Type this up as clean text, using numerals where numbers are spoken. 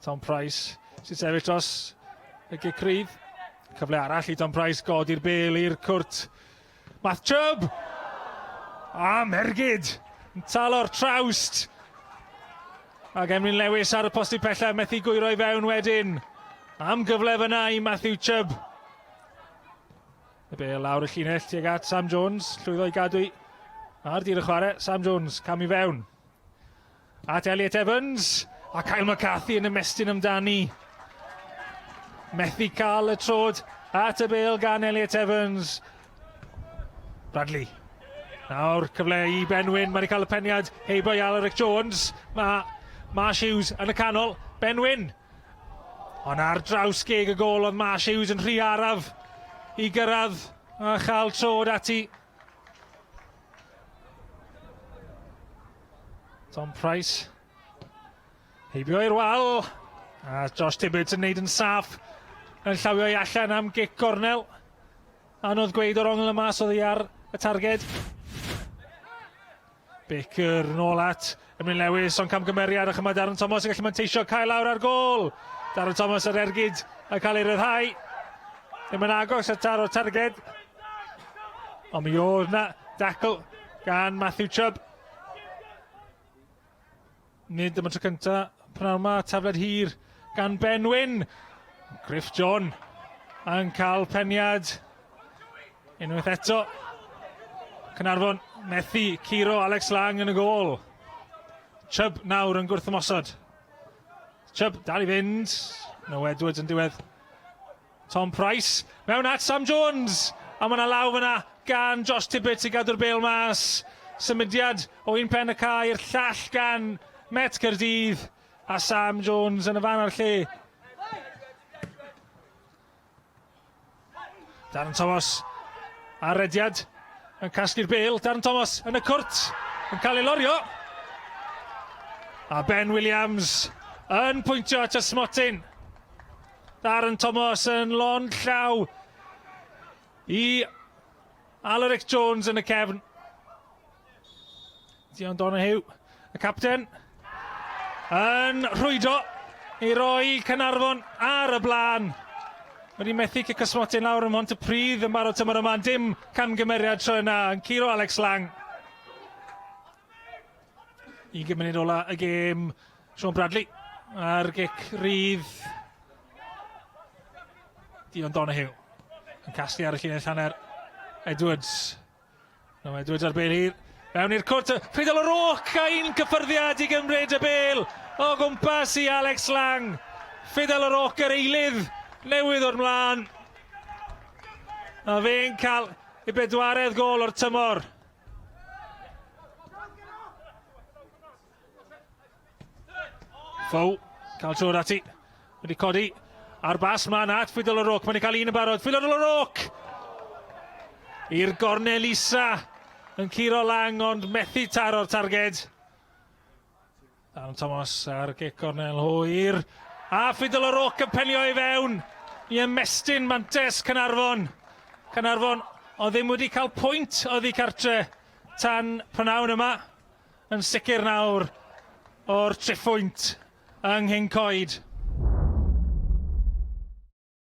Tom Price sy'n sefyll dros y gic rydd. Cyfle arall i Tom Price godi'r bel i'r cwrt. Math Chubb! A Mergyd yn talo'r trawst. Ac Emlyn Lewis ar y postyn pellaf methu gwyro i fewn wedyn. Am gyfle fyna i Matthew Chubb. Y bel lawr y llinell tuag at Sam Jones, llwyddo i gadw ar dir y chwarae. Sam Jones, cam i fewn. At Elliot Evans, a Kyle McCarthy yn ymestyn amdani. Methu cael y trod at y bel gan Elliot Evans. Bradley. Nawr cyfle i Ben Wyn, mae wedi cael y peniad heibio i Alaric Jones. Mae Marsh Hughes yn y canol. Ben Wyn. Ond ar draws geg y gol oedd Marsh Hughes yn rhy araf i gyrraedd a chael trod ati. Tom Price. Heibio i'r wal. A Josh Tibbetts yn neud yn saff. Yn llawio i allan am gic gornel. Anodd gweud o'r ongl yma os oedd hi ar y targed. Baker nôl at Emlyn Lewis, ond camgymeriad ac yma Darren Thomas yn gallu manteisio cael lawr ar gôl. Darren Thomas ar ergyd a cael ei ryddhau. Ddim yn agos at taro'r targed. Ond mi oedd na dacl gan Matthew Chubb. Nid am y tro cynta pnawn 'ma, tafliad hir gan Ben Wyn. Griff John yn cael peniad unwaith eto. Caernarfon methu curo Alex Lang yn y gôl. Chubb nawr yn gwrthymosod. Chubb dal i fynd. No Edwards yn diwedd. Tom Price mewn at Sam Jones. A mae yna law fyna gan Josh Tibbetts i gadw'r bêl mas. Symudiad o un pen y cae i'r llall gan Met Caerdydd. A Sam Jones yn y fan a'r lle. Darren Thomas ar rediad yn casglu'r bêl. Darren Thomas yn y cwrt yn cael ei lorio. A Ben Williams yn pwyntio at y smotyn. Darren Thomas yn lond llaw i Alaric Jones yn y cefn. Dion Donahue, y capten, yn rhwydo i roi Caernarfon ar y blaen. Wedi methu cic smotyn lawr ym Mhontypridd yn barod tymor yma, dim camgymeriad tro yna, yn curo Alex Lang. 20 munud ola y gêm, Sean Bradley ar gic rydd. Dion Donahue yn casglu ar y llinell hanner. Edwards. No, Edwards ar bel hir. Mewn i'r cwrt, Fidel O'Rourke a un cyffyrddiad i gymryd y bel o gwmpas i Alex Lang. Fidel O'Rourke yr eilydd newydd o'r mlaen. A fe'n cael ei bedwaredd gol o'r tymor. Fow, cael trwy'r ati. Wedi codi ar bas mlaen at Fidel O'Rourke. Mae'n cael un yn barod. Fidel O'Rourke! I'r gornel isa yn curo Lang ond methu taro'r targed. Darren Thomas ar gic gornel hwyr. A Fidel O'Rourke yn penio i fewn i ymestyn mantes Caernarfon. Caernarfon o ddim wedi cael pwynt oddi cartre tan prynawn yma. Yn sicr nawr o'r triphwynt yng Nghyncoed.